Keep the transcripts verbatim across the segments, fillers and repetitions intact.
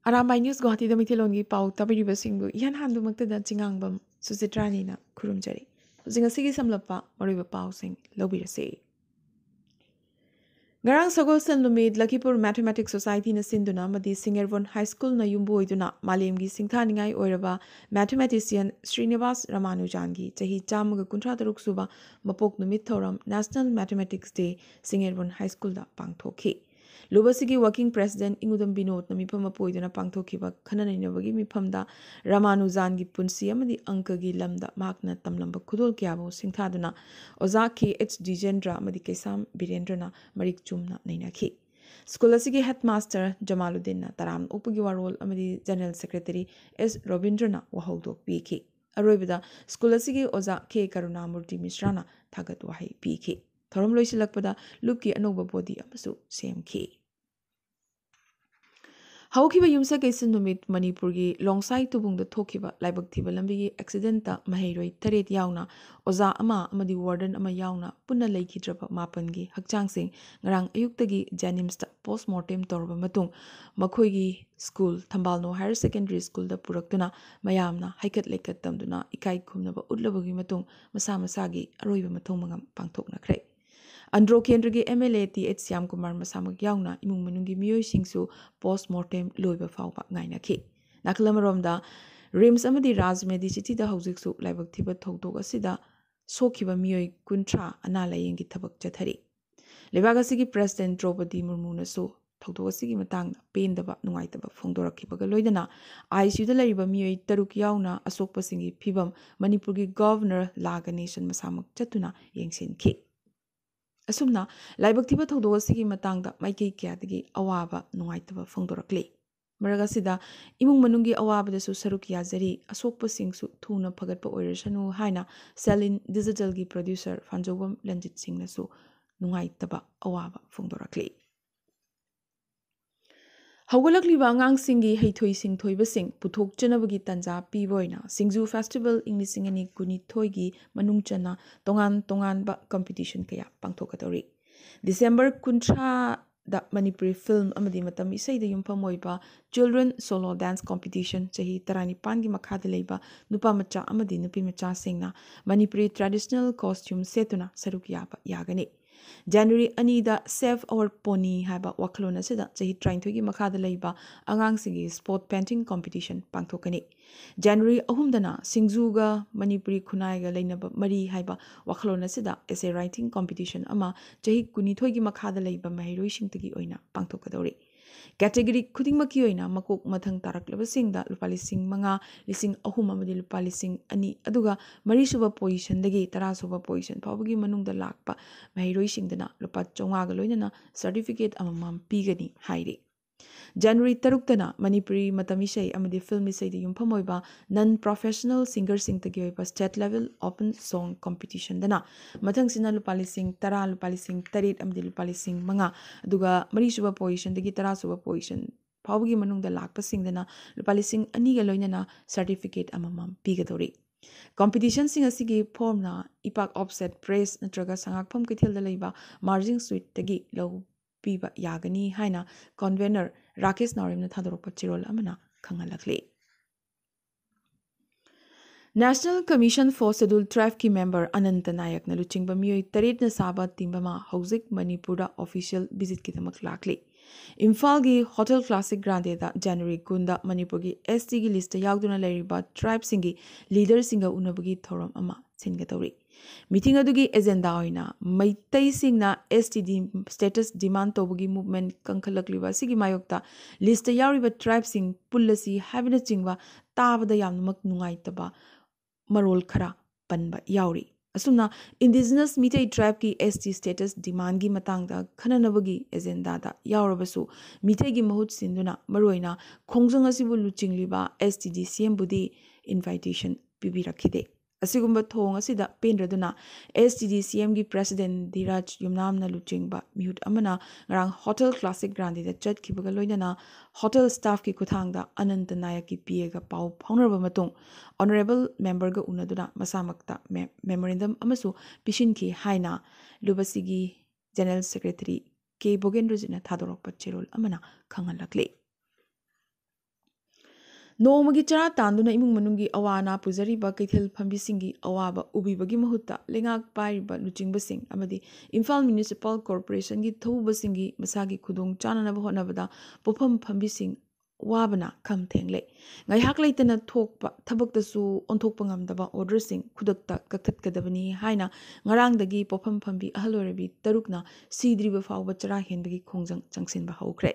Arambai news ꯒꯨꯋꯥꯍꯥꯇꯤꯗ ꯃꯩꯇꯩꯂꯣꯟꯒꯤ ꯄꯥꯎ ꯇꯥꯕꯤꯔꯤꯕꯁꯤꯡꯕꯨ ꯏꯍꯥꯟ ꯍꯥꯟꯕꯃꯛꯇꯗ ꯆꯤꯉꯥꯡꯕꯝ ꯁꯨꯖꯤꯇ꯭ꯔꯥꯅꯤꯅ ꯈꯨꯔꯨꯝꯖꯔꯤ꯫ ꯍꯧꯖꯤꯛ ꯉꯁꯤꯒꯤ ꯁꯝꯂꯞꯄ ꯃꯔꯨꯑꯣꯏꯕ ꯄꯥꯎꯁꯤꯡ ꯂꯧꯕꯤꯔꯁꯤ꯫ ꯉꯔꯥꯡ ꯁꯒꯣꯜꯁꯦꯟ ꯅꯨꯃꯤꯠ ꯂꯈꯤꯄꯨꯔ ꯃꯦꯊꯃꯦꯇꯤꯛꯁ ꯁꯣꯁꯥꯏꯇꯤꯅ ꯁꯤꯟꯗꯨꯅ ꯑꯃꯗꯤ ꯁꯤꯡꯉꯦꯔꯕꯣꯟ ꯍꯥꯏ ꯁ꯭ꯀꯨꯜꯅ ꯌꯨꯝꯕꯨ ꯑꯣꯏꯗꯨꯅ ꯃꯥꯂꯦꯝꯒꯤ ꯁꯤꯡꯊꯥꯅꯤꯡꯉꯥꯏ ꯑꯣꯏꯔꯕ ꯃꯦꯊꯃꯦꯇꯤꯁꯤꯌꯟ ꯁ꯭ꯔꯤꯅꯤꯕꯥꯁ ꯔꯥꯃꯥꯅꯨꯖꯥꯟꯒꯤ ꯆꯍꯤ ꯆꯥꯝꯃꯒ ꯀꯨꯟꯊ꯭ꯔꯥ ꯇꯔꯨꯛ ꯁꯨꯕ ꯃꯄꯣꯛ ꯅꯨꯃꯤꯠ ꯊꯧꯔꯝ ꯅꯦꯁꯅꯦꯜ ꯃꯦꯊꯃꯦꯇꯤꯛꯁ ꯗꯦ ꯁꯤꯡꯉꯦꯔꯕꯣꯟ ꯍꯥꯏ ꯁ꯭ꯀꯨꯜꯗ ꯄꯥꯡꯊꯣꯛꯈꯤ꯫ ꯂꯨꯞ ꯑꯁꯤꯒꯤ ꯋꯥꯔꯀꯤꯡ ꯄ꯭ꯔꯦꯁꯤꯗꯦꯟꯠ ꯏꯉꯨꯗꯝ ꯕꯤꯅꯣꯗꯅ ꯃꯤꯐꯝ ꯑꯃ ꯑꯣꯏꯗꯨꯅ ꯄꯥꯡꯊꯣꯛꯈꯤꯕ ꯈꯟꯅ ꯅꯩꯅꯕꯒꯤ ꯃꯤꯐꯝꯗ ꯔꯥꯃꯥꯅꯨꯖꯥꯟꯒꯤ ꯄꯨꯟꯁꯤ ꯑꯃꯗꯤ ꯑꯪꯀꯒꯤ ꯂꯝꯗ ꯃꯍꯥꯛꯅ ꯇꯝꯂꯝꯕ ꯈꯨꯗꯣꯜ ꯀꯌꯥꯕꯨ ꯁꯤꯡꯊꯥꯗꯨꯅ ꯑꯣꯖꯥ ꯀꯦ ꯑꯩꯆ ꯗꯤꯖꯦꯟꯗ꯭ꯔ ꯑꯃꯗꯤ ꯀꯩꯁꯥꯝ ꯕꯤꯔꯦꯟꯗ꯭ꯔꯅ ꯃꯔꯤꯛ ꯆꯨꯝꯅ ꯅꯩꯅꯈꯤ꯫ ꯁ꯭ꯀꯨꯜ ꯑꯁꯤꯒꯤ ꯍꯦꯗꯃꯥꯁꯇꯔ ꯖꯃꯥꯂꯨꯗꯤꯟꯅ ꯇꯔꯥꯝꯅ ꯑꯣꯛꯄꯒꯤ ꯋꯥꯔꯣꯜ ꯑꯃꯗꯤ ꯖꯦꯅꯔꯦꯜ ꯁꯦꯀ꯭ꯔꯦꯇꯔꯤ ꯑꯦꯁ ꯔꯣꯕꯤꯟꯗ꯭ꯔꯅ ꯋꯥꯍꯧꯗꯣꯛ ꯄꯤꯈꯤ꯫ ꯑꯔꯣꯏꯕꯗ ꯁ꯭ꯀꯨꯜ ꯑꯁꯤꯒꯤ ꯑꯣꯖꯥ ꯀꯦ ꯀꯔꯨꯅꯥꯃꯨꯔꯇꯤ ꯃꯤꯁ꯭ꯔꯥꯅ ꯊꯥꯒꯠ ꯋꯥꯍꯩ ꯄꯤꯈꯤ꯫ ꯊꯧꯔꯝ ꯂꯣꯏꯁꯤꯜꯂꯛꯄꯗ ꯂꯨꯞꯀꯤ ꯑꯅꯧꯕ ꯕꯣꯗꯤ ꯑꯃꯁꯨ ꯁꯦꯝꯈꯤ꯫ ꯍꯧꯈꯤꯕ ꯌꯨꯝꯁꯀꯩꯁ ꯅꯨꯃꯤꯠ ꯃꯅꯤꯄꯨꯔꯒꯤ ꯂꯣꯡꯁꯥꯏ ꯇꯨꯕꯨꯡꯗ ꯊꯣꯛꯈꯤꯕ ꯂꯥꯏꯕꯛ ꯊꯤꯕ ꯂꯝꯕꯤꯒꯤ ꯑꯦꯛꯁꯤꯗꯦꯟꯠꯇ ꯃꯍꯩꯔꯣꯏ ꯇꯔꯦꯠ ꯌꯥꯎꯅ ꯑꯣꯖꯥ ꯑꯃ ꯑꯃꯗꯤ ꯋꯥꯔꯗꯟ ꯑꯃ ꯌꯥꯎꯅ ꯄꯨꯟꯅ ꯂꯩꯈꯤꯗ꯭ꯔꯕ ꯃꯥꯄꯟꯒꯤ ꯍꯛꯆꯥꯡꯁꯤꯡ ꯉꯔꯥꯡ ꯑꯌꯨꯛꯇꯒꯤ ꯖꯦꯅꯤꯝꯁꯇ ꯄꯣꯁꯃꯣꯔꯇꯦꯝ ꯇꯧꯔꯕ ꯃꯇꯨꯡ ꯃꯈꯣꯏꯒꯤ ꯁ꯭ꯀꯨꯜ ꯊꯝꯕꯥꯜꯅꯨ ꯍꯥꯌꯔ ꯁꯦꯀꯦꯟꯗꯔꯤ ꯁ꯭ꯀꯨꯜꯗ ꯄꯨꯔꯛꯇꯨꯅ ꯃꯌꯥꯝꯅ ꯍꯩꯀꯠ ꯂꯩꯀꯠ ꯇꯝꯗꯨꯅ ꯏꯀꯥꯏ ꯈꯨꯝꯅꯕ ꯎꯠꯂꯕꯒꯤ ꯃꯇꯨꯡ ꯃꯁꯥ ꯃꯁꯥꯒꯤ ꯑꯔꯣꯏꯕ ꯃꯊꯧ ꯃꯉꯝ ꯄꯥꯡꯊꯣꯛꯅꯈ꯭ꯔꯦ꯫ ꯑꯟꯗ꯭ꯔꯣ ꯀꯦꯟꯗ꯭ꯔꯒꯤ M L A T H Shyamkumar ꯃꯁꯥꯃꯛ ꯌꯥꯎꯅ ꯏꯃꯨꯡ ꯃꯅꯨꯡꯒꯤ ꯃꯤꯑꯣꯏꯁꯤꯡꯁꯨ ꯄꯣꯁꯃꯣꯔꯇꯦꯝ ꯂꯣꯏꯕ ꯐꯥꯎꯕ ꯉꯥꯏꯅꯈꯤ꯫ ꯅꯥꯀꯜ ꯑꯃꯔꯣꯝꯗ ꯔꯤꯝꯁ ꯑꯃꯗꯤ ꯔꯥꯖ ꯃꯦꯗꯤꯁꯤꯇꯤꯗ ꯍꯧꯖꯤꯛꯁꯨ ꯂꯥꯏꯕꯛ ꯊꯤꯕ ꯊꯧꯗꯣꯛ ꯑꯁꯤꯗ ꯁꯣꯛꯈꯤꯕ ꯃꯤꯑꯣꯏ ꯀꯨꯟꯊ꯭ꯔꯥ ꯑꯅꯥ ꯂꯥꯌꯦꯡꯒꯤ ꯊꯕꯛ ꯆꯠꯊꯔꯤ꯫ ꯂꯩꯕꯥꯛ ꯑꯁꯤꯒꯤ ꯄ꯭ꯔꯦꯁꯤꯗꯦꯟꯠ ꯗ꯭ꯔꯧꯄꯗꯤ ꯃꯨꯔꯃꯨꯅꯁꯨ ꯊꯧꯗꯣꯛ ꯑꯁꯤꯒꯤ ꯃꯇꯥꯡꯗ ꯄꯦꯟꯗꯕ ꯅꯨꯡꯉꯥꯏꯇꯕ ꯐꯣꯡꯗꯣꯔꯛꯈꯤꯕꯒ ꯂꯣꯏꯅꯅ ꯑꯥꯏ ꯁꯤ ꯌꯨꯗ ꯂꯩꯔꯤꯕ ꯃꯤꯑꯣꯏ ꯇꯔꯨꯛ ꯌꯥꯎꯅ ꯑꯁꯣꯛꯄꯁꯤꯡꯒꯤ ꯐꯤꯕꯝ ꯃꯅꯤꯄꯨꯔꯒꯤ ꯒꯚꯔꯅꯔ ꯂꯥ ꯒꯅꯦꯁꯟ ꯃꯁꯥꯃꯛ ꯆꯠꯇꯨꯅ ꯌꯦꯡꯁꯤꯟꯈꯤ꯫ ꯑꯁꯨꯝꯅ ꯂꯥꯏꯕꯛ ꯊꯤꯕ ꯊꯧꯗꯣꯛ ꯑꯁꯤꯒꯤ ꯃꯇꯥꯡꯗ ꯃꯥꯏꯀꯩ ꯀꯌꯥꯗꯒꯤ ꯑꯋꯥꯕ ꯅꯨꯡꯉꯥꯏꯇꯕ ꯐꯣꯡꯗꯣꯔꯛꯂꯤ꯫ ꯃꯔꯛ ꯑꯁꯤꯗ ꯏꯃꯨꯡ ꯃꯅꯨꯡꯒꯤ ꯑꯋꯥꯕꯗꯁꯨ ꯁꯔꯨꯛ ꯌꯥꯖꯔꯤ, ꯑꯁꯣꯛꯄꯁꯤꯡꯁꯨ ꯊꯨꯅ ꯐꯒꯠꯄ ꯑꯣꯏꯔꯁꯅꯨ ꯍꯥꯏꯅ ꯁꯦꯂꯤꯟ ꯗꯤꯖꯤꯇꯦꯜꯒꯤ ꯄ꯭ꯔꯣꯗ꯭ꯌꯨꯁꯔ ꯐꯥꯟꯖꯧꯕꯝ ꯂꯟꯖꯤꯠ ꯁꯤꯡꯅꯁꯨ ꯅꯨꯡꯉꯥꯏꯇꯕ ꯑꯋꯥꯕ ꯐꯣꯡꯗꯣꯔꯛꯂꯤ꯫ ꯍꯧꯒꯠꯂꯛꯂꯤꯕ ꯑꯉꯥꯡꯁꯤꯡꯒꯤ ꯍꯩꯊꯣꯏ ꯁꯤꯡꯊꯣꯏꯕꯁꯤꯡ ꯄꯨꯊꯣꯛꯆꯅꯕꯒꯤ ꯇꯥꯟꯖꯥ ꯄꯤꯕ ꯑꯣꯏꯅ ꯁꯤꯡꯖꯨ ꯐꯦꯁꯇꯤꯚꯦꯜ ꯏꯪ ꯂꯤꯁꯤꯡ ꯑꯅꯤ ꯀꯨꯟꯅꯤꯊꯣꯏꯒꯤ ꯃꯅꯨꯡ ꯆꯟꯅ ꯇꯣꯉꯥꯟ ꯇꯣꯉꯥꯟꯕ ꯀꯝꯄꯤꯇꯤꯁꯟ ꯀꯌꯥ ꯄꯥꯡꯊꯣꯛꯀꯗꯧꯔꯤ꯫ ꯗꯤꯁꯦꯝꯕꯔ ꯀꯨꯟꯊ꯭ꯔꯥ ꯗ ꯃꯅꯤꯄꯨꯔꯤ ꯐꯤꯜꯝ ꯑꯃꯗꯤ ꯃꯇꯝ ꯏꯁꯩꯗ ꯌꯨꯝꯐꯝ ꯑꯣꯏꯕ Children Solo Dance Competition, ꯆꯍꯤ ꯇꯔꯥꯅꯤꯄꯥꯟꯒꯤ ꯃꯈꯥꯗ ꯂꯩꯕ ꯅꯨꯄꯥ ꯃꯆꯥ ꯑꯃꯗꯤ ꯅꯨꯄꯤ ꯃꯆꯥꯁꯤꯡꯅ ꯃꯅꯤꯄꯨꯔꯤ traditional costume ꯁꯦꯠꯇꯨꯅ ꯁꯔꯨꯛ ꯌꯥꯕ ꯌꯥꯒꯅꯤ꯫ ꯖꯅꯋꯥꯔꯤ ꯑꯅꯤꯗ Save Our Pony ꯍꯥꯏꯕ ꯋꯥꯈꯜꯂꯣꯟ ꯑꯁꯤꯗ ꯆꯍꯤ ꯇꯔꯥꯅꯤꯊꯣꯏꯒꯤ ꯃꯈꯥꯗ ꯂꯩꯕ ꯑꯉꯥꯡꯁꯤꯡꯒꯤ spot painting competition ꯄꯥꯡꯊꯣꯛꯀꯅꯤ꯫ ꯖꯅꯋꯥꯔꯤ ꯑꯍꯨꯝꯗꯅ ꯁꯤꯡꯖꯨꯒ ꯃꯅꯤꯄꯨꯔꯤ ꯈꯨꯟꯅꯥꯏꯒ ꯂꯩꯅꯕ ꯃꯔꯤ ꯍꯥꯏꯕ ꯋꯥꯈꯜꯂꯣꯟ ꯑꯁꯤꯗ essay writing competition ꯑꯃ ꯆꯍꯤ ꯀꯨꯟꯅꯤꯊꯣꯏꯒꯤ ꯃꯈꯥꯗ ꯂꯩꯕ ꯃꯍꯩꯔꯣꯏꯁꯤꯡꯇꯒꯤ ꯑꯣꯏꯅ ꯄꯥꯡꯊꯣꯛꯀꯗꯧꯔꯤ꯫ Category ꯈꯨꯗꯤꯡꯃꯛꯀꯤ ꯑꯣꯏꯅ ꯃꯀꯣꯛ ꯃꯊꯪ ꯇꯥꯔꯛꯂꯕꯁꯤꯡꯗ ꯂꯨꯄꯥ ꯂꯤꯁꯤꯡ ꯃꯉꯥ, ꯂꯤꯁꯤꯡ ꯑꯍꯨꯝ ꯑꯃꯗꯤ ꯂꯨꯄꯥ ꯂꯤꯁꯤꯡ ꯑꯅꯤ, ꯑꯗꯨꯒ ꯃꯔꯤꯁꯨꯕ positionꯗꯒꯤ ꯇꯔꯥꯁꯨꯕ position ꯐꯥꯎꯕꯒꯤ ꯃꯅꯨꯡꯗ ꯂꯥꯛꯄ ꯃꯍꯩꯔꯣꯏꯁꯤꯡꯗꯅ ꯂꯨꯄꯥ ꯆꯥꯝꯃꯉꯥꯒ ꯂꯣꯏꯅꯅ certificate ꯑꯃꯃꯝ ꯄꯤꯒꯅꯤ ꯍꯥꯏꯔꯤ꯫ ꯖꯅꯋꯥꯔꯤ ꯇꯔꯨꯛꯇꯅ ꯃꯅꯤꯄꯨꯔꯤ ꯃꯇꯝ ꯏꯁꯩ ꯑꯃꯗꯤ ꯐꯤꯜꯝ ꯏꯁꯩꯗ ꯌꯨꯝꯐꯝ ꯑꯣꯏꯕ non professional singerꯁꯤꯡꯇꯒꯤ ꯑꯣꯏꯕ state level open song competitionꯗꯅ ꯃꯊꯪꯁꯤꯅ ꯂꯨꯄꯥ ꯂꯤꯁꯤꯡ ꯇꯔꯥ, ꯂꯨꯄꯥ ꯂꯤꯁꯤꯡ ꯇꯔꯦꯠ ꯑꯃꯗꯤ ꯂꯨꯄꯥ ꯂꯤꯁꯤꯡ ꯃꯉꯥ, ꯑꯗꯨꯒ ꯃꯔꯤꯁꯨꯕ positionꯗꯒꯤ ꯇꯔꯥꯁꯨꯕ position ꯐꯥꯎꯕꯒꯤ ꯃꯅꯨꯡꯗ ꯂꯥꯛꯄꯁꯤꯡꯗꯅ ꯂꯨꯄꯥ ꯂꯤꯁꯤꯡ ꯑꯅꯤꯒ ꯂꯣꯏꯅꯅ certificate ꯑꯃꯃꯝ ꯄꯤꯒꯗꯧꯔꯤ꯫ Competitionꯁꯤꯡ ꯑꯁꯤꯒꯤ formꯅ ꯏꯄꯥꯛ Offset Press ꯅꯠꯇ꯭ꯔꯒ ꯁꯉꯥꯛꯐꯝ ꯀꯩꯊꯦꯜꯗ ꯂꯩꯕ Margin Suiteꯇꯒꯤ ꯂꯧ ꯄꯤꯕ ꯌꯥꯒꯅꯤ ꯍꯥꯏꯅ convener ꯔꯥꯀꯦꯁ ꯅꯥꯎꯔꯦꯝꯅ ꯊꯥꯗꯣꯔꯛꯄ ꯆꯦꯔꯣꯜ ꯑꯃꯅ ꯈꯪꯍꯜꯂꯛꯂꯤ꯫ National Commission for Scheduled Tribeꯀꯤ member ꯑꯅꯟꯇ ꯅꯥꯌꯛꯅ ꯂꯨꯆꯤꯡꯕ ꯃꯤꯑꯣꯏ ꯇꯔꯦꯠꯅ ꯁꯥꯕ team ꯑꯃ ꯍꯧꯖꯤꯛ ꯃꯅꯤꯄꯨꯔꯗ official visitꯀꯤꯗꯃꯛ ꯂꯥꯛꯂꯤ꯫ ꯏꯝꯐꯥꯜꯒꯤ Hotel Classic Grandeꯗ ꯖꯅꯋꯥꯔꯤ ꯀꯨꯟꯗ ꯃꯅꯤꯄꯨꯔꯒꯤ STꯒꯤ listꯇ ꯌꯥꯎꯗꯨꯅ ꯂꯩꯔꯤꯕ tribeꯁꯤꯡꯒꯤ leaderꯁꯤꯡꯒ ꯎꯅꯕꯒꯤ ꯊꯧꯔꯝ ꯑꯃ ꯁꯤꯟꯒꯗꯧꯔꯤ꯫ Meeting ꯑꯗꯨꯒꯤ agenda ꯑꯣꯏꯅ ꯃꯩꯇꯩꯁꯤꯡꯅ STD status demand ꯇꯧꯕꯒꯤ movement ꯀꯟꯈꯠꯂꯛꯂꯤꯕ ꯑꯁꯤꯒꯤ ꯃꯥꯌꯣꯛꯇ listꯇ ꯌꯥꯎꯔꯤꯕ tribeꯁꯤꯡ ꯄꯨꯜꯂꯁꯤ ꯍꯥꯏꯕꯅꯆꯤꯡꯕ ꯇꯥꯕꯗ ꯌꯥꯝꯅꯃꯛ ꯅꯨꯡꯉꯥꯏꯇꯕ ꯃꯔꯣꯜ ꯈꯔ ꯄꯟꯕ ꯌꯥꯎꯔꯤ꯫ ꯑꯁꯨꯝꯅ indigenous ꯃꯤꯇꯩ tribeꯀꯤ ST status demandꯒꯤ ꯃꯇꯥꯡꯗ ꯈꯟꯅꯅꯕꯒꯤ agendaꯗ ꯌꯥꯎꯔꯕꯁꯨ ꯃꯤꯇꯩꯒꯤ ꯃꯍꯨꯠ ꯁꯤꯟꯗꯨꯅ ꯃꯔꯨꯑꯣꯏꯅ ꯈꯣꯡꯖꯪ ꯑꯁꯤꯕꯨ ꯂꯨꯆꯤꯡꯂꯤꯕ STD CMꯕꯨꯗꯤ invitation ꯄꯤꯕꯤꯔꯛꯈꯤꯗꯦ꯫ ꯑꯁꯤꯒꯨꯝꯕ ꯊꯧꯑꯣꯡ ꯑꯁꯤꯗ ꯄꯦꯟꯗ꯭ꯔꯗꯨꯅ STD CMꯒꯤ president ꯙꯤꯔꯥꯖ ꯌꯨꯝꯅꯥꯝꯅ ꯂꯨꯆꯤꯡꯕ ꯃꯤꯍꯨꯠ ꯑꯃꯅ ꯉꯔꯥꯡ Hotel Classic Grandeꯗ ꯆꯠꯈꯤꯕꯒ ꯂꯣꯏꯅꯅ hotel staffꯀꯤ ꯈꯨꯠꯊꯥꯡꯗ ꯑꯅꯟꯇ ꯅꯥꯌꯛꯀꯤ PAꯒ ꯄꯥꯎ ꯐꯥꯎꯅꯔꯕ ꯃꯇꯨꯡ honourable memberꯒ ꯎꯅꯗꯨꯅ ꯃꯁꯥꯃꯛꯇ me-, memorandum ꯑꯃꯁꯨ ꯄꯤꯁꯤꯟꯈꯤ ꯍꯥꯏꯅ ꯂꯨꯕꯁꯤꯒꯤ general secretary ꯀꯦ ꯕꯣꯒꯦꯟꯗ꯭ꯔꯖꯤꯠꯅ ꯊꯥꯗꯣꯔꯛꯄ ꯆꯦꯔꯣꯜ ꯑꯃꯅ ꯈꯪꯍꯜꯂꯛꯂꯤ꯫ ꯅꯣꯡꯃꯒꯤ ꯆꯔꯥ ꯇꯥꯟꯗꯨꯅ ꯏꯃꯨꯡ ꯃꯅꯨꯡꯒꯤ ꯑꯋꯥ ꯑꯅꯥ ꯄꯨꯖꯔꯤꯕ ꯀꯩꯊꯦꯜ ꯐꯝꯕꯤꯁꯤꯡꯒꯤ ꯑꯋꯥꯕ ꯎꯕꯤꯕꯒꯤ ꯃꯍꯨꯠꯇ ꯂꯩꯉꯥꯛ ꯄꯥꯏꯔꯤꯕ ꯂꯨꯆꯤꯡꯕꯁꯤꯡ ꯑꯃꯗꯤ ꯏꯝꯐꯥꯜ ꯃ꯭ꯌꯨꯅꯤꯁꯤꯄꯥꯜ ꯀꯣꯔꯄꯣꯔꯦꯁꯟꯒꯤ ꯊꯧꯕꯨꯕꯁꯤꯡꯒꯤ ꯃꯁꯥꯒꯤ ꯈꯨꯗꯣꯡ ꯆꯥꯅꯅꯕ ꯍꯣꯠꯅꯕꯗ ꯄꯣꯠꯐꯝ ꯐꯝꯕꯤꯁꯤꯡ ꯋꯥꯕꯅ ꯈꯝ ꯊꯦꯡꯂꯦ꯫ ꯉꯥꯏꯍꯥꯛ ꯂꯩꯇꯅ ꯊꯣꯛꯄ ꯊꯕꯛꯇꯁꯨ ꯑꯣꯟꯊꯣꯛꯄ ꯉꯝꯗꯕ ꯑꯣꯔꯗꯔꯁꯤꯡ ꯈꯨꯗꯛꯇ ꯀꯛꯊꯠꯀꯗꯕꯅꯤ ꯍꯥꯏꯅ ꯉꯔꯥꯡꯗꯒꯤ ꯄꯣꯠꯐꯝ ꯐꯝꯕꯤ ꯑꯍꯜ ꯑꯣꯏꯔꯕꯤ ꯇꯔꯨꯛꯅ ꯁꯤꯗ꯭ꯔꯤꯕ ꯐꯥꯎꯕ ꯆꯔꯥ ꯍꯦꯟꯕꯒꯤ ꯈꯣꯡꯖꯪ ꯆꯪꯁꯤꯟꯕ ꯍꯧꯈ꯭ꯔꯦ꯫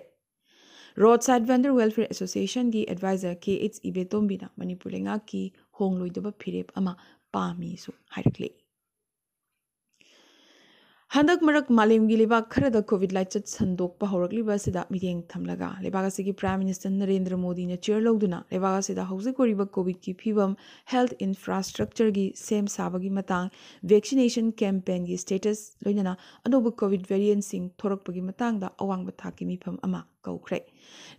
ꯔꯣꯗ ꯁꯥꯏꯗ ꯚꯦꯟꯗꯔ ꯋꯦꯜꯐꯤꯌꯔ ꯑꯦꯁꯣꯁꯤꯌꯦꯁꯟꯒꯤ ꯑꯦꯗꯚꯥꯏꯖꯔ ꯀꯦ ꯑꯩꯆ ꯏꯕꯦꯇꯣꯝꯕꯤꯅ ꯃꯅꯤꯄꯨꯔ ꯂꯩꯉꯥꯛꯀꯤ ꯍꯣꯡꯂꯣꯏꯗꯕ ꯐꯤꯔꯦꯞ ꯑꯃ ꯄꯥꯝꯃꯤꯁꯨ ꯍꯥꯏꯔꯛꯂꯤ꯫ ꯍꯟꯗꯛ ꯃꯔꯛ ꯃꯥꯂꯦꯝꯒꯤ ꯂꯩꯕꯥꯛ ꯈꯔꯗ ꯀꯣꯚꯤꯗ ꯂꯥꯏꯆꯠ ꯁꯟꯗꯣꯛꯄ ꯍꯧꯔꯛꯂꯤꯕ ꯑꯁꯤꯗ ꯃꯤꯠꯌꯦꯡ ꯊꯝꯂꯒ, ꯂꯩꯕꯥꯛ ꯑꯁꯤꯒꯤ ꯄ꯭ꯔꯥꯏꯝ ꯃꯤꯅꯤꯁꯇꯔ ꯅꯔꯦꯟꯗ꯭ꯔ ꯃꯣꯗꯤꯅ ꯆꯤꯌꯔ ꯂꯧꯗꯨꯅ ꯂꯩꯕꯥꯛ ꯑꯁꯤꯗ ꯍꯧꯖꯤꯛ ꯑꯣꯏꯔꯤꯕ ꯀꯣꯚꯤꯗꯀꯤ ꯐꯤꯕꯝ, ꯍꯦꯜꯊ ꯏꯟꯐ꯭ꯔꯥꯁꯇ꯭ꯔꯛꯆꯔꯒꯤ ꯁꯦꯝ ꯁꯥꯕꯒꯤ ꯃꯇꯥꯡ, ꯚꯦꯛꯁꯤꯅꯦꯁꯟ ꯀꯦꯝꯄꯦꯟꯒꯤ ꯁ꯭ꯇꯦꯇꯁ, ꯂꯣꯏꯅꯅ ꯑꯅꯧꯕ ꯀꯣꯚꯤꯗ ꯚꯦꯔꯤꯌꯦꯟꯠꯁꯤꯡ ꯊꯣꯔꯛꯄꯒꯤ ꯃꯇꯥꯡꯗ ꯑꯋꯥꯡꯕ ꯊꯥꯛꯀꯤ ꯃꯤꯐꯝ ꯑꯃ ꯀꯧꯈ꯭ꯔꯦ꯫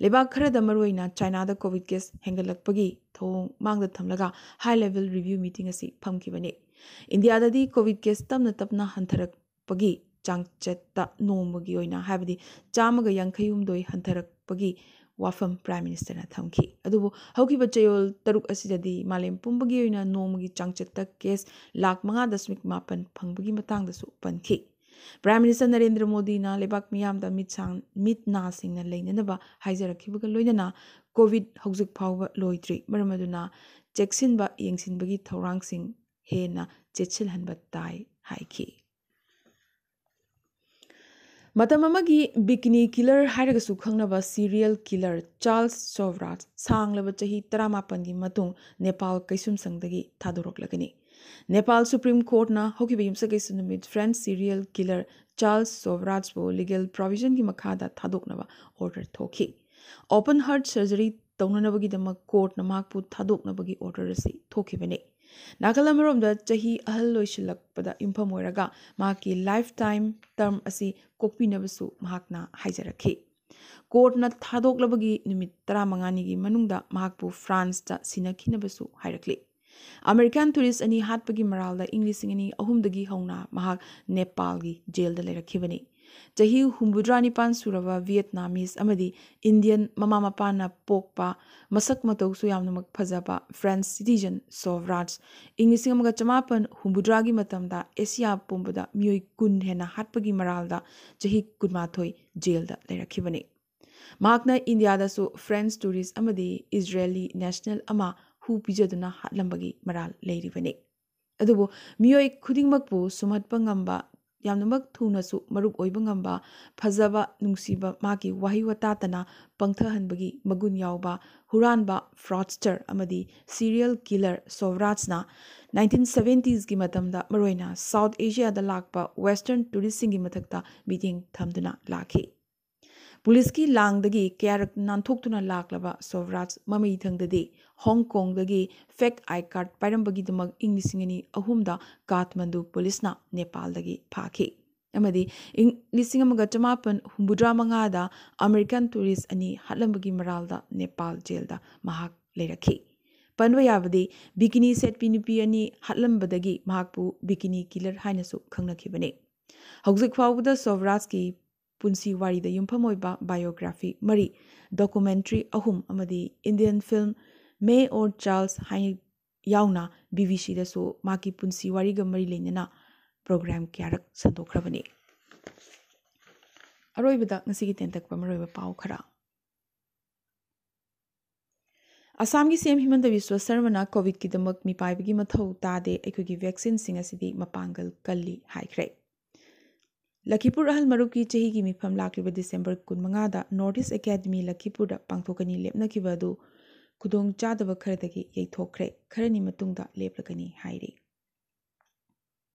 ꯂꯩꯕꯥꯛ ꯈꯔꯗ, ꯃꯔꯨꯑꯣꯏꯅ ꯆꯥꯏꯅꯥꯗ ꯀꯣꯚꯤꯗ ꯀꯦꯁ ꯍꯦꯟꯒꯠꯂꯛꯄꯒꯤ ꯊꯧꯑꯣꯡ ꯃꯥꯡꯗ ꯊꯝꯂꯒ ꯍꯥꯏ ꯂꯦꯚꯦꯜ ꯔꯤꯚ꯭ꯌꯨ ꯃꯤꯇꯤꯡ ꯑꯁꯤ ꯐꯝꯈꯤꯕꯅꯤ꯫ ꯏꯟꯗꯤꯌꯥꯗꯗꯤ ꯀꯣꯚꯤꯗ ꯀꯦꯁ ꯇꯞꯅ ꯇꯞꯅ ꯍꯟꯊꯔꯛꯄꯒꯤ ꯆꯥꯡꯆꯠꯇ ꯅꯣꯡꯃꯒꯤ ꯑꯣꯏꯅ, ꯍꯥꯏꯕꯗꯤ ꯆꯥꯝꯃꯒ ꯌꯥꯡꯈꯩ ꯍꯨꯝꯗꯣꯏ ꯍꯟꯊꯔꯛꯄꯒꯤ ꯋꯥꯐꯝ ꯄ꯭ꯔꯥꯏꯝ ꯃꯤꯅꯤꯁꯇꯔꯅ ꯊꯝꯈꯤ꯫ ꯑꯗꯨꯕꯨ ꯍꯧꯈꯤꯕ ꯆꯌꯣꯜ ꯇꯔꯨꯛ ꯑꯁꯤꯗꯗꯤ ꯃꯥꯂꯦꯝ ꯄꯨꯝꯕꯒꯤ ꯑꯣꯏꯅ ꯅꯣꯡꯃꯒꯤ ꯆꯥꯡꯆꯠꯇ ꯀꯦꯁ ꯂꯥꯈ ꯃꯉꯥ ꯗꯁꯃꯤꯛ ꯃꯥꯄꯟ ꯐꯪꯕꯒꯤ ꯃꯇꯥꯡꯗꯁꯨ ꯄꯟꯈꯤ꯫ ꯄ꯭ꯔꯥꯏꯝ ꯃꯤꯅꯤꯁꯇꯔ ꯅꯔꯦꯟꯗ꯭ꯔ ꯃꯣꯗꯤꯅ ꯂꯩꯕꯥꯛ ꯃꯤꯌꯥꯝꯗ ꯃꯤꯠꯁꯥꯡ-, ꯃꯤꯠ ꯅꯥꯁꯤꯡꯅ ꯂꯩꯅꯅꯕ ꯍꯥꯏꯖꯔꯛꯈꯤꯕꯒ ꯂꯣꯏꯅꯅ ꯀꯣꯚꯤꯗ ꯍꯧꯖꯤꯛ ꯐꯥꯎꯕ ꯂꯣꯏꯗ꯭ꯔꯤ, ꯃꯔꯝ ꯑꯗꯨꯅ ꯆꯦꯛꯁꯤꯟꯕ ꯌꯦꯡꯁꯤꯟꯕꯒꯤ ꯊꯧꯔꯥꯡꯁꯤꯡ ꯍꯦꯟꯅ ꯆꯦꯠꯁꯤꯜꯍꯟꯕ ꯇꯥꯏ ꯍꯥꯏꯈꯤ꯫ ꯃꯇꯝ ꯑꯃꯒꯤ ꯕꯤꯀꯤꯅꯤ ꯀꯤꯂꯔ ꯍꯥꯏꯔꯒꯁꯨ ꯈꯪꯅꯕ ꯁꯤꯔꯤꯌꯦꯜ ꯀꯤꯂꯔ ꯆꯥꯔꯜꯁ ꯁꯣꯚꯔꯥꯖ ꯁꯥꯡꯂꯕ ꯆꯍꯤ ꯇꯔꯥꯃꯥꯄꯟꯒꯤ ꯃꯇꯨꯡ ꯅꯦꯄꯥꯜ ꯀꯩꯁꯨꯝꯁꯪꯗꯒꯤ ꯊꯥꯗꯣꯔꯛꯂꯒꯅꯤ꯫ ꯅꯦꯄꯥꯜ ꯁꯨꯄ꯭ꯔꯤꯝ ꯀꯣꯔꯠꯅ ꯍꯧꯈꯤꯕ ꯌꯨꯝꯁꯀꯩꯁ ꯅꯨꯃꯤꯠ ꯐ꯭ꯔꯦꯟꯆ ꯁꯤꯔꯤꯌꯦꯜ ꯀꯤꯂꯔ ꯆꯥꯔꯜꯁ ꯁꯣꯚꯔꯥꯖꯄꯨ ꯂꯤꯒꯦꯜ ꯄ꯭ꯔꯣꯚꯤꯖꯟꯒꯤ ꯃꯈꯥꯗ ꯊꯥꯗꯣꯛꯅꯕ ꯑꯣꯔꯗꯔ ꯊꯣꯛꯈꯤ꯫ ꯑꯣꯄꯟ ꯍꯥꯔꯠ ꯁꯔꯖꯔꯤ ꯇꯧꯅꯅꯕꯒꯤꯗꯃꯛ ꯀꯣꯔꯠꯅ ꯃꯍꯥꯛꯄꯨ ꯊꯥꯗꯣꯛꯅꯕꯒꯤ ꯑꯣꯔꯗꯔ ꯑꯁꯤ ꯊꯣꯛꯈꯤꯕꯅꯤ꯫ ꯅꯥꯀꯜ ꯑꯃꯔꯣꯝꯗ, ꯆꯍꯤ ꯑꯍꯜ ꯑꯣꯏꯁꯤꯜꯂꯛꯄꯗ ꯌꯨꯝꯐꯝ ꯑꯣꯏꯔꯒ ꯃꯍꯥꯛꯀꯤ ꯂꯥꯏꯐ ꯇꯥꯏꯝ ꯇꯔꯝ ꯑꯁꯤ ꯀꯣꯛꯄꯤꯅꯕꯁꯨ ꯃꯍꯥꯛꯅ ꯍꯥꯏꯖꯔꯛꯈꯤ꯫ ꯀꯣꯔꯠꯅ ꯊꯥꯗꯣꯛꯂꯕꯒꯤ ꯅꯨꯃꯤꯠ ꯇꯔꯥꯃꯉꯥꯅꯤꯒꯤ ꯃꯅꯨꯡꯗ ꯃꯍꯥꯛꯄꯨ ꯐ꯭ꯔꯥꯟꯁꯇ ꯁꯤꯟꯅꯈꯤꯅꯕꯁꯨ ꯍꯥꯏꯔꯛꯂꯤ꯫ ꯑꯃꯦꯔꯤꯀꯥꯟ ꯇꯨꯔꯤꯁ ꯑꯅꯤ ꯍꯥꯠꯄꯒꯤ ꯃꯔꯥꯜꯗ ꯏꯪ ꯂꯤꯁꯤꯡ ꯑꯅꯤ ꯑꯍꯨꯝꯗꯒꯤ ꯍꯧꯅ ꯃꯍꯥꯛ ꯅꯦꯄꯥꯜꯒꯤ ꯖꯦꯜꯗ ꯂꯩꯔꯛꯈꯤꯕꯅꯤ꯫ ꯆꯍꯤ ꯍꯨꯝꯐꯨꯇꯔꯥ ꯅꯤꯄꯥꯟ ꯁꯨꯔꯕ ꯚꯤꯌꯦꯠꯅꯥꯃꯤꯁ ꯑꯃꯗꯤ ꯏꯟꯗꯤꯌꯟ ꯃꯃꯥ ꯃꯄꯥꯅ ꯄꯣꯛꯄ, ꯃꯁꯛ ꯃꯇꯧꯁꯨ ꯌꯥꯝꯅꯃꯛ ꯐꯖꯕ French citizen ꯁꯣꯚꯔꯥꯖ ꯏꯪ ꯂꯤꯁꯤꯡ ꯑꯃꯒ ꯆꯃꯥꯄꯟ ꯍꯨꯝꯐꯨꯇꯔꯥꯒꯤ ꯃꯇꯝꯗ ꯑꯦꯁꯤꯌꯥ ꯄꯨꯝꯕꯗ ꯃꯤꯑꯣꯏ ꯀꯨꯟ ꯍꯦꯟꯅ ꯍꯥꯠꯄꯒꯤ ꯃꯔꯥꯜꯗ ꯆꯍꯤ ꯀꯨꯟꯃꯥꯊꯣꯏ ꯖꯦꯜꯗ ꯂꯩꯔꯛꯈꯤꯕꯅꯤ꯫ ꯃꯍꯥꯛꯅ ꯏꯟꯗꯤꯌꯥꯗꯁꯨ French tourist ꯑꯃꯗꯤ ꯏꯖꯔꯦꯂꯤ ꯅꯦꯁꯅꯦꯜ ꯑꯃ ꯍꯨ ꯄꯤꯖꯗꯨꯅ ꯍꯥꯠꯂꯝꯕꯒꯤ ꯃꯔꯥꯜ ꯂꯩꯔꯤꯕꯅꯤ꯫ ꯑꯗꯨꯕꯨ ꯃꯤꯑꯣꯏ ꯈꯨꯗꯤꯡꯃꯛꯄꯨ ꯁꯨꯝꯍꯠꯄ ꯉꯝꯕ, ꯌꯥꯝꯅꯃꯛ ꯊꯨꯅꯁꯨ ꯃꯔꯨꯞ ꯑꯣꯏꯕ ꯉꯝꯕ, ꯐꯖꯕ, ꯅꯨꯡꯁꯤꯕ, ꯃꯥꯒꯤ ꯋꯥꯍꯩ ꯋꯥꯇꯥꯇꯅ ꯄꯪꯊꯍꯟꯕꯒꯤ ꯃꯒꯨꯟ ꯌꯥꯎꯕ ꯍꯨꯔꯥꯟꯕ, fraudster ꯑꯃꯗꯤ serial killer ꯁꯣꯚꯔꯥꯖꯅ ꯅꯥꯏꯟꯇꯤꯟ ꯁꯚꯦꯟꯇꯤꯁꯀꯤ ꯃꯇꯝꯗ ꯃꯔꯨꯑꯣꯏꯅ ꯁꯥꯎꯠ ꯑꯦꯁꯤꯌꯥꯗ ꯂꯥꯛꯄ ꯋꯦꯁꯇꯔꯟ ꯇꯨꯔꯤꯁꯁꯤꯡꯒꯤ ꯃꯊꯛꯇ ꯃꯤꯠꯌꯦꯡ ꯊꯝꯗꯨꯅ ꯂꯥꯛꯈꯤ꯫ ꯄꯨꯂꯤꯁꯀꯤ ꯂꯥꯡꯗꯒꯤ ꯀꯌꯥꯔꯛ ꯅꯥꯟꯊꯣꯛꯇꯨꯅ ꯂꯥꯛꯂꯕ ꯁꯣꯚꯔꯥꯖ ꯃꯃꯩ ꯊꯪꯗꯗꯤ ꯍꯣꯡ ꯀꯣꯡꯗꯒꯤ fake I card ꯄꯥꯏꯔꯝꯕꯒꯤꯗꯃꯛ ꯏꯪ ꯂꯤꯁꯤꯡ ꯑꯅꯤ ꯑꯍꯨꯝꯗ ꯀꯥꯊꯃꯟꯗꯨ ꯄꯨꯂꯤꯁꯅ ꯅꯦꯄꯥꯜꯗꯒꯤ ꯐꯥꯈꯤ꯫ ꯑꯃꯗꯤ ꯏꯪ ꯂꯤꯁꯤꯡ ꯑꯃꯒ ꯆꯃꯥꯄꯟ ꯍꯨꯝꯐꯨꯇꯔꯥ ꯃꯉꯥꯗ ꯑꯃꯦꯔꯤꯀꯥꯟ ꯇꯨꯔꯤꯁ ꯑꯅꯤ ꯍꯥꯠꯂꯝꯕꯒꯤ ꯃꯔꯥꯜꯗ ꯅꯦꯄꯥꯜ ꯖꯦꯜꯗ ꯃꯍꯥꯛ ꯂꯩꯔꯛꯈꯤ꯫ ꯄꯟꯕ ꯌꯥꯕꯗꯤ, ꯕꯤꯀꯤꯅꯤ ꯁꯦꯠꯄꯤ ꯅꯨꯄꯤ ꯑꯅꯤ ꯍꯥꯠꯂꯝꯕꯗꯒꯤ ꯃꯍꯥꯛꯄꯨ ꯕꯤꯀꯤꯅꯤ ꯀꯤꯂꯔ ꯍꯥꯏꯅꯁꯨ ꯈꯪꯅꯈꯤꯕꯅꯤ꯫ ꯍꯧꯖꯤꯛ ꯐꯥꯎꯕꯗ ꯁꯣꯚꯔꯥꯖꯀꯤ ꯄꯨꯟꯁꯤ ꯋꯥꯔꯤꯗ ꯌꯨꯝꯐꯝ ꯑꯣꯏꯕ biography ꯃꯔꯤ, documentary ꯑꯍꯨꯝ ꯑꯃꯗꯤ Indian film ꯃꯦ ꯑꯣꯔ ꯆꯥꯔꯜꯁ ꯍꯥꯏ ꯌꯥꯎꯅ ꯕꯤ ꯕꯤ ꯁꯤꯗꯁꯨ ꯃꯍꯥꯛꯀꯤ ꯄꯨꯟꯁꯤ ꯋꯥꯔꯤꯒ ꯃꯔꯤ ꯂꯩꯅꯅ program ꯀꯌꯥꯔꯛ ꯁꯟꯗꯣꯛꯈ꯭ꯔꯕꯅꯤ꯫ ꯑꯔꯣꯏꯕꯗ ꯉꯁꯤꯒꯤ ꯇꯦꯟꯇꯛꯄ ꯃꯔꯨꯑꯣꯏꯕ ꯄꯥꯎ ꯈꯔ꯫ ꯑꯁꯥꯝꯒꯤ ꯁꯤ ꯑꯦꯝ ꯍꯤꯃꯟꯇ ꯕꯤꯁ꯭ꯋ ꯁꯔꯃꯅ ꯀꯣꯚꯤꯗꯀꯤꯗꯃꯛ ꯃꯤꯄꯥꯏꯕꯒꯤ ꯃꯊꯧ ꯇꯥꯗꯦ, ꯑꯩꯈꯣꯏꯒꯤ vaccine ꯁꯤꯡ ꯑꯁꯤꯗꯤ ꯃꯄꯥꯡꯒꯜ ꯀꯜꯂꯤ ꯍꯥꯏꯈ꯭ꯔꯦ꯫ ꯂꯈꯤꯄꯨꯔ ꯑꯍꯜ ꯃꯔꯨꯞꯀꯤ ꯆꯍꯤꯒꯤ ꯃꯤꯐꯝ ꯂꯥꯛꯂꯤꯕ ꯗꯤꯁꯦꯝꯕꯔ ꯀꯨꯟꯃꯉꯥꯗ North East Academy ꯂꯈꯤꯄꯨꯔꯗ ꯄꯥꯡꯊꯣꯛꯀꯅꯤ ꯂꯦꯞꯅꯈꯤꯕ ꯑꯗꯨ ꯈꯨꯗꯣꯡ ꯆꯥꯗꯕ ꯈꯔꯗꯒꯤ ꯌꯩꯊꯣꯛꯈ꯭ꯔꯦ, ꯈꯔꯅꯤ ꯃꯇꯨꯡꯗ ꯂꯦꯞꯂꯒꯅꯤ ꯍꯥꯏꯔꯤ꯫